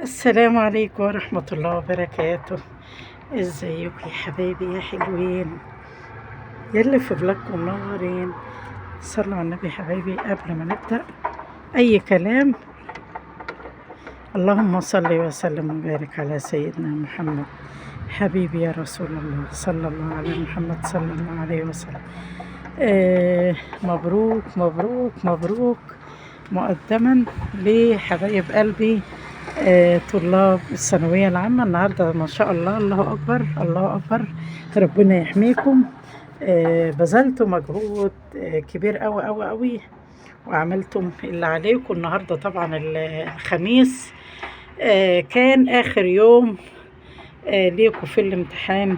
السلام عليكم ورحمة الله وبركاته. ازيكم يا حبايبي يا حلوين يلي في بلادكم منورين؟ صلوا على النبي يا حبايبي قبل ما نبدأ اي كلام. اللهم صل وسلم وبارك على سيدنا محمد حبيبي يا رسول الله، صلى الله على محمد صلى الله عليه وسلم. مبروك مبروك مبروك مقدما لحبايب قلبي طلاب الثانوية العامة. النهاردة ما شاء الله، الله أكبر الله أكبر، ربنا يحميكم. بذلتوا مجهود كبير أوي أوي أوي وعملتم اللي عليكم. النهاردة طبعا الخميس كان آخر يوم ليكم في الامتحان.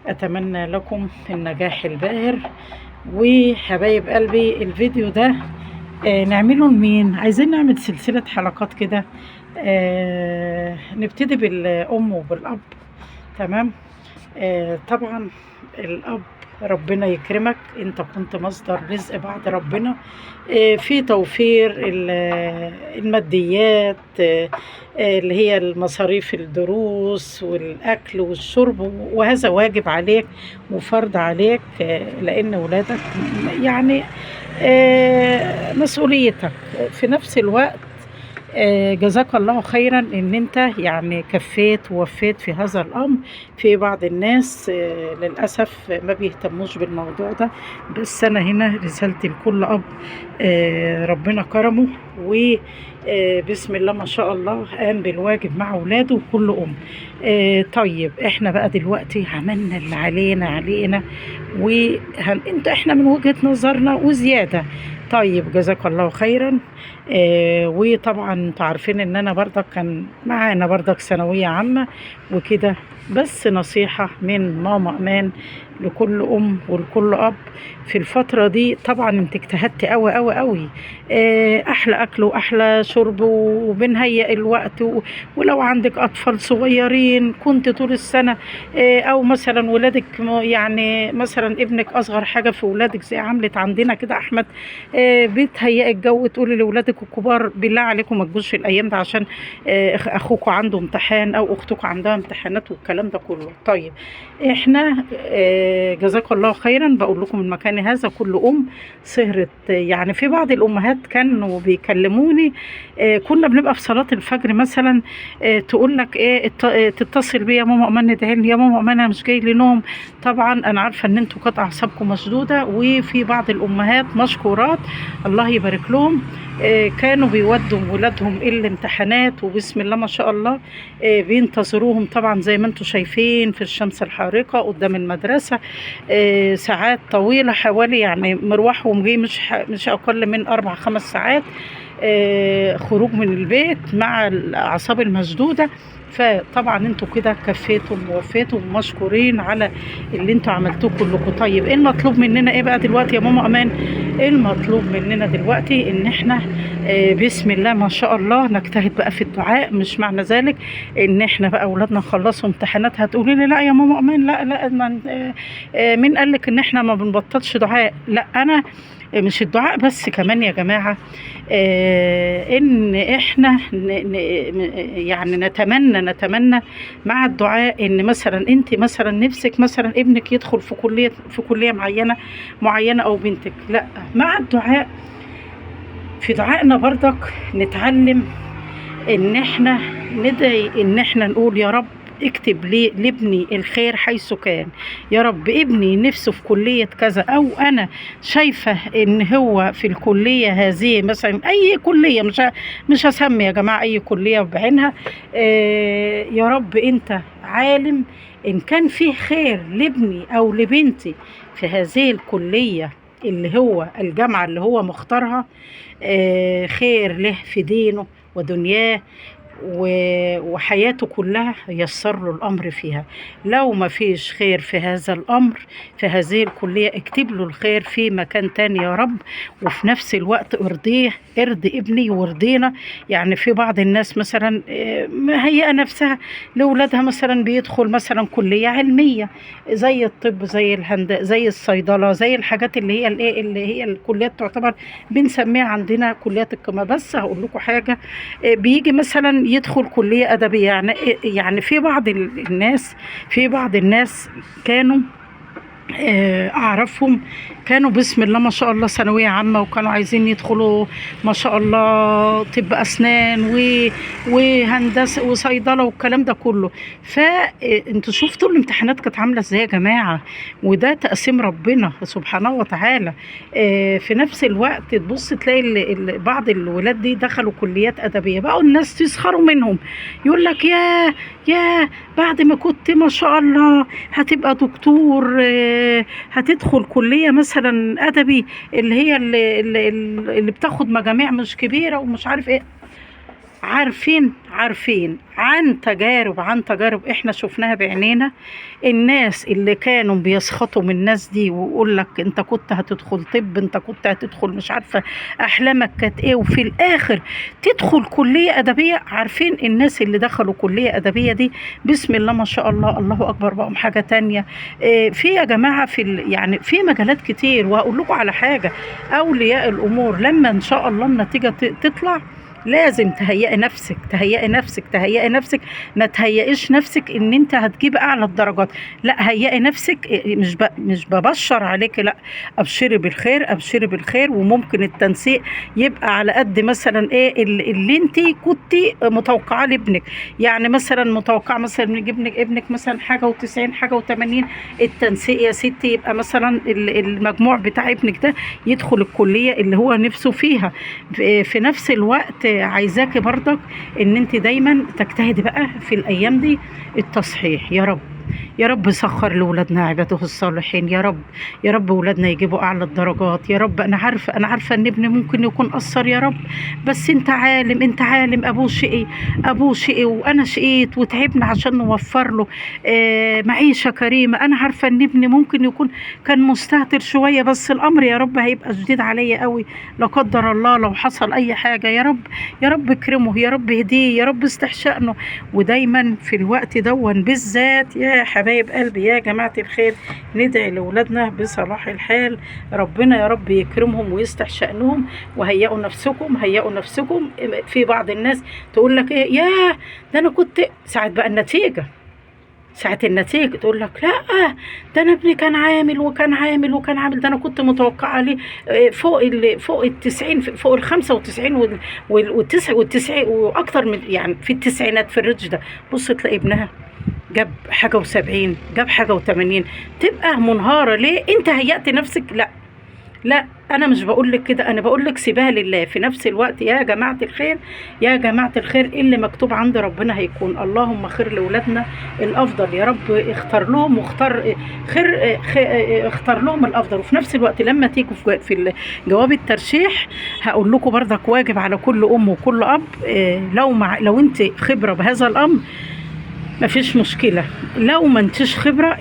أتمنى لكم النجاح الباهر. وحبايب قلبي الفيديو ده نعمله لمين؟ عايزين نعمل سلسلة حلقات كده، نبتدي بالأم وبالأب. تمام. طبعا الأب ربنا يكرمك، انت كنت مصدر رزق بعد ربنا في توفير الماديات، اللي هي المصاريف، الدروس والأكل والشرب، وهذا واجب عليك وفرض عليك، لأن ولادك يعني مسؤوليتك. في نفس الوقت جزاك الله خيرا ان انت يعني كفيت ووفيت في هذا الامر. في بعض الناس للاسف ما بيهتموش بالموضوع ده، بس انا هنا رسالتي لكل اب ربنا كرمه وبسم الله ما شاء الله قام بالواجب مع اولاده وكل ام. طيب احنا بقى دلوقتي عملنا اللي علينا انت احنا من وجهة نظرنا وزيادة. طيب جزاك الله خيرا. وطبعا انتوا عارفين ان انا برضك كان معانا برضك ثانوية عامة وكده، بس نصيحة من ماما امان لكل ام ولكل اب في الفترة دي. طبعا انت اجتهدت قوي قوي قوي، احلى اكل واحلى شرب وبنهيئ الوقت، ولو عندك اطفال صغيرين كنت طول السنة، او مثلا ولادك يعني مثلا ابنك اصغر حاجة في ولادك زي عملت عندنا كده احمد، بتهيئ الجو، تقولي لولادك الكبار بالله عليكم ما تجوش في الايام ده عشان اخوكم عنده امتحان او اختكم عندها امتحانات والكلام ده كله. طيب احنا جزاك الله خيرا، بقول لكم من مكان هذا كل ام سهرت. يعني في بعض الامهات كانوا بيكلموني، كنا بنبقى في صلاة الفجر مثلا، تقول لك ايه، تتصل بيا يا ماما امان ادعي لي، يا ماما امان انا مش جاي لي نوم. طبعا انا عارفه ان انتوا كانت اعصابكم مشدودة، وفي بعض الامهات مشكورات الله يبارك لهم، كانوا بيودوا ولادهم الامتحانات وبسم الله ما شاء الله، بينتظروهم طبعا زي ما انتم شايفين في الشمس الحارقه قدام المدرسة، ساعات طويلة، حوالي يعني مروحهم جه مش اقل من 4-5 ساعات، خروج من البيت مع الاعصاب المشدوده. فطبعا انتوا كده كفيتم ووفيتم ومشكورين على اللي انتوا عملتوه كلكم. طيب ايه المطلوب مننا ايه بقى دلوقتي يا ماما امان؟ ايه المطلوب مننا دلوقتي؟ ان احنا بسم الله ما شاء الله نجتهد بقى في الدعاء. مش معنى ذلك ان احنا بقى اولادنا خلصوا امتحانات هتقولي لي لا يا ماما امان، لا لا، مين قال لك ان احنا ما بنبطلش دعاء؟ لا، انا مش الدعاء بس، كمان يا جماعة ان احنا يعني نتمنى مع الدعاء ان مثلا انت مثلا نفسك مثلا ابنك يدخل في كلية معينة او بنتك، لا، مع الدعاء في دعائنا برضك نتعلم ان احنا ندعي، ان احنا نقول يا رب اكتب لي لابني الخير حيث كان، يا رب ابني نفسه في كلية كذا، او انا شايفة ان هو في الكلية هذه مثلا، اي كلية، مش هسمي يا جماعة اي كلية بعينها، يا رب انت عالم ان كان فيه خير لابني او لبنتي في هذه الكلية اللي هو الجامعة اللي هو مختارها، خير له في دينه ودنياه وحياته كلها، يسر له الأمر فيها. لو ما فيش خير في هذا الأمر في هذه الكلية، اكتب له الخير في مكان تاني يا رب. وفي نفس الوقت ارضية، ارضي ابني وارضينا. يعني في بعض الناس مثلا مهيئة نفسها لأولادها، مثلا بيدخل مثلا كلية علمية زي الطب، زي الهندسة، زي الصيدلة، زي الحاجات اللي هي الايه، اللي هي الكليات تعتبر بنسميها عندنا كليات القمة. بس هقول لكم حاجة، بيجي مثلا مثلا يدخل كلية أدبية. يعني في بعض الناس، في بعض الناس كانوا أعرفهم كانوا بسم الله ما شاء الله ثانوية عامة، وكانوا عايزين يدخلوا ما شاء الله طب أسنان وهندسة وصيدلة والكلام ده كله. فانتوا شفتوا الامتحانات كانت عاملة ازاي يا جماعة، وده تقسيم ربنا سبحانه وتعالى. في نفس الوقت تبص تلاقي بعض الولاد دي دخلوا كليات أدبية، بقوا الناس يسخروا منهم، يقول لك يا بعد ما كنت ما شاء الله هتبقى دكتور، هتدخل كلية مثلا أدبي اللي هي اللي بتاخد مجاميع مش كبيرة ومش عارف ايه. عارفين عن تجارب احنا شفناها بعينينا، الناس اللي كانوا بيسخطوا من الناس دي ويقول لك انت كنت هتدخل طب، انت كنت هتدخل مش عارفه احلامك كانت ايه، وفي الاخر تدخل كليه ادبية. عارفين الناس اللي دخلوا كليه ادبية دي بسم الله ما شاء الله الله اكبر بقوا حاجة تانية. في يا جماعة في يعني في مجالات كتير. وهقول لكم على حاجة، اولياء الامور لما ان شاء الله النتيجة تطلع لازم تهيئي نفسك تهيئي نفسك تهيئي نفسك، ما تهيئيش نفسك ان انت هتجيب اعلى الدرجات، لا هيئي نفسك. مش ببشر عليك، لا ابشري بالخير ابشري بالخير. وممكن التنسيق يبقى على قد مثلا ايه اللي انت كنت متوقعاه لابنك، يعني مثلا متوقعه مثلا ان ابنك مثلا حاجة و90 حاجة و80، التنسيق يا ستي يبقى مثلا المجموع بتاع ابنك ده يدخل الكلية اللي هو نفسه فيها. في نفس الوقت عايزاكي برضك ان انت دايما تجتهدي بقى في الايام دي التصحيح. يا رب يا رب سخر لولادنا عباده الصالحين، يا رب يا رب ولادنا يجيبوا اعلى الدرجات يا رب. انا عارفه ان ابني ممكن يكون قصر يا رب، بس انت عالم، انت عالم ابوه شقي، ابوه شقي وانا شقيت وتعبنا عشان نوفر له معيشة كريمة. انا عارفه ان ابني ممكن يكون كان مستهتر شوية، بس الامر يا رب هيبقى شديد عليا قوي لا قدر الله لو حصل اي حاجة. يا رب يا رب اكرمه، يا رب اهديه، يا رب اصلح شأنه. ودايما في الوقت دون بالذات يا حبايب قلبي يا جماعة الخير ندعي لأولادنا بصلاح الحال، ربنا يا رب يكرمهم ويصلح شأنهم. وهيئوا نفسكم هيئوا نفسكم. في بعض الناس تقول لك ايه يا ده انا كنت ساعة بقى النتيجة، ساعة النتيجة تقول لك لا ده انا ابني كان عامل وكان عامل وكان عامل، ده انا كنت متوقعة عليه فوق 90، فوق 95 وال99 واكتر من، يعني في التسعينات في ال range ده. بص تلاقي ابنها جاب حاجة و70، جاب حاجة و80، تبقى منهارة. ليه؟ انت هيأت نفسك. لا لا انا مش بقول لك كده، انا بقول لك سيبها لله. في نفس الوقت يا جماعة الخير يا جماعة الخير اللي مكتوب عند ربنا هيكون. اللهم خير لاولادنا الافضل يا رب، اختار لهم واختار خير، اختار لهم الافضل. وفي نفس الوقت لما تيجوا في جواب الترشيح هقول لكم برضك واجب على كل ام وكل اب، لو انت خبره بهذا الامر مفيش مشكلة، لو ما انتش خبرة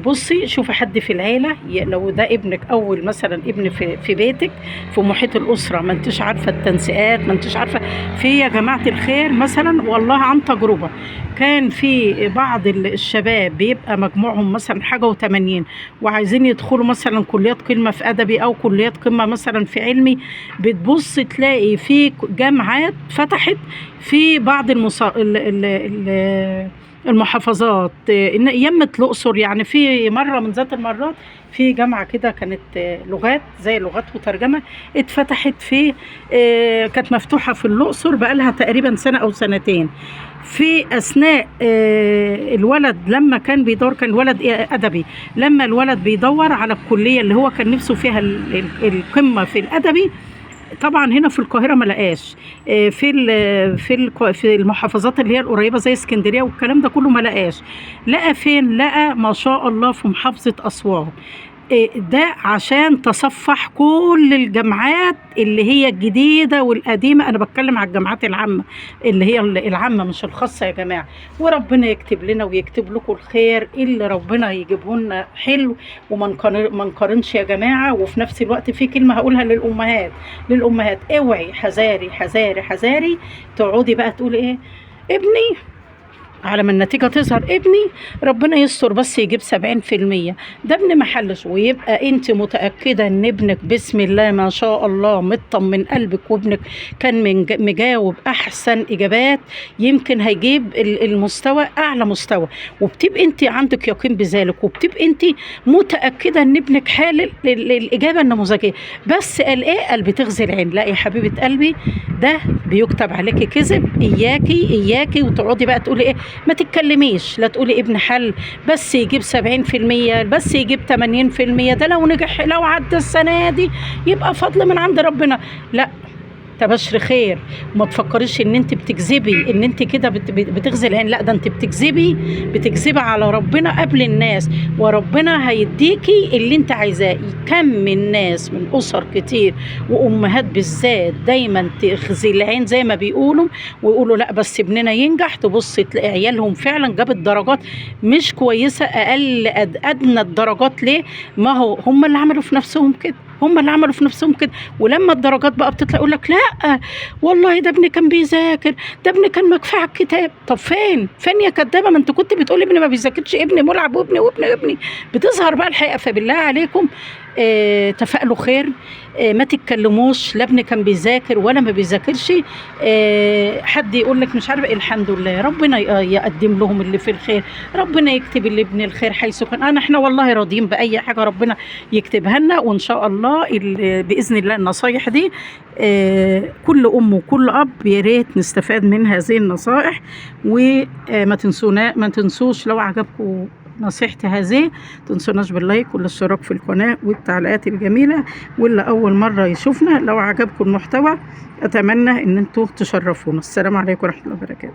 بصي شوفي حد في العيلة، لو ده ابنك اول مثلا ابن في بيتك في محيط الاسرة، ما انتش عارفة التنسيقات، ما انتش عارفة في يا جماعة الخير مثلا والله عن تجربة كان في بعض الشباب بيبقى مجموعهم مثلا حاجة و80 وعايزين يدخلوا مثلا كليات قمة في ادبي او كليات قمة مثلا في علمي، بتبص تلاقي في جامعات فتحت في بعض المحافظات يمة الأقصر. يعني في مرة من ذات المرات في جامعة كده كانت لغات زي لغات وترجمة اتفتحت في كانت مفتوحة في الأقصر بقالها تقريبا سنة أو سنتين. في أثناء الولد لما كان بيدور، كان ولد أدبي، لما الولد بيدور على الكلية اللي هو كان نفسه فيها القمة في الأدبي، طبعا هنا في القاهرة ما لقاش، في في في المحافظات اللي هي القريبة زي اسكندرية والكلام ده كله ما لقاش. لقى فين؟ لقى ما شاء الله في محافظة اسوان. ده عشان تصفح كل الجامعات اللي هي الجديدة والقديمة، أنا بتكلم على الجامعات العامة اللي هي العامة مش الخاصة يا جماعة. وربنا يكتب لنا ويكتب لكم الخير اللي ربنا يجيبه لنا حلو، وما نقارنش يا جماعة. وفي نفس الوقت في كلمة هقولها للأمهات، للأمهات اوعي حذاري حذاري حذاري تقعدي بقى تقولي ايه ابني على ما النتيجة تظهر. ابني ربنا يستر بس يجيب 70%، ده ابن محلش. ويبقى انت متأكدة ان ابنك بسم الله ما شاء الله مطمن قلبك، وابنك كان مجاوب احسن اجابات، يمكن هيجيب المستوى اعلى مستوى، وبتبقي انت عندك يقين بذلك، وبتبقي انت متأكدة ان ابنك حالل الاجابة النموذجية، بس قال ايه؟ قال بتغزي العين. لا يا حبيبة قلبي، ده بيكتب عليكي كذب. اياكي اياكي وتقعدي بقى تقولي ايه، ما تتكلميش، لا تقولي ابن حل بس يجيب 70%، بس يجيب 80%، ده لو نجح لو عدى السنة دي يبقى فضل من عند ربنا. لا، تبشر خير، وما تفكريش ان انت بتكذبي، ان انت كده بتغزي العين، لا ده انت بتكذبي على ربنا قبل الناس، وربنا هيديكي اللي انت عايزاه. كم من ناس من اسر كتير وامهات بالذات دايما تخزي العين زي ما بيقولوا، ويقولوا لا بس ابننا ينجح، تبص تلاقي عيالهم فعلا جابت درجات مش كويسة، اقل ادنى الدرجات. ليه؟ ما هو هم اللي عملوا في نفسهم كده، هم اللي عملوا في نفسهم كده. ولما الدرجات بقى بتطلع يقول لك لا والله ده ابني كان بيذاكر، ده ابني كان مكفي على الكتاب. طب فين فين يا كدابه؟ ما انت كنت بتقولي ابني ما بيذاكرش، ابني ملعب، وابني وابني وابني. بتظهر بقى الحقيقة. فبالله عليكم تفائلوا خير، ما تتكلموش لا ابني كان بيذاكر ولا ما بيذاكرش. حد يقول لك مش عارف إيه، الحمد لله ربنا يقدم لهم اللي في الخير، ربنا يكتب اللي ابن الخير حيث كان. احنا والله راضيين باي حاجة ربنا يكتبها لنا، وان شاء الله باذن الله النصايح دي كل ام وكل اب يا ريت نستفاد من هذه النصائح. وما تنسونا، ما تنسوش لو عجبكم نصيحتي هذه تنسوناش باللايك والاشتراك في القناة والتعليقات الجميلة. واللي أول مرة يشوفنا لو عجبكم المحتوى أتمنى إن انتوا تشرفونا. السلام عليكم ورحمة الله وبركاته.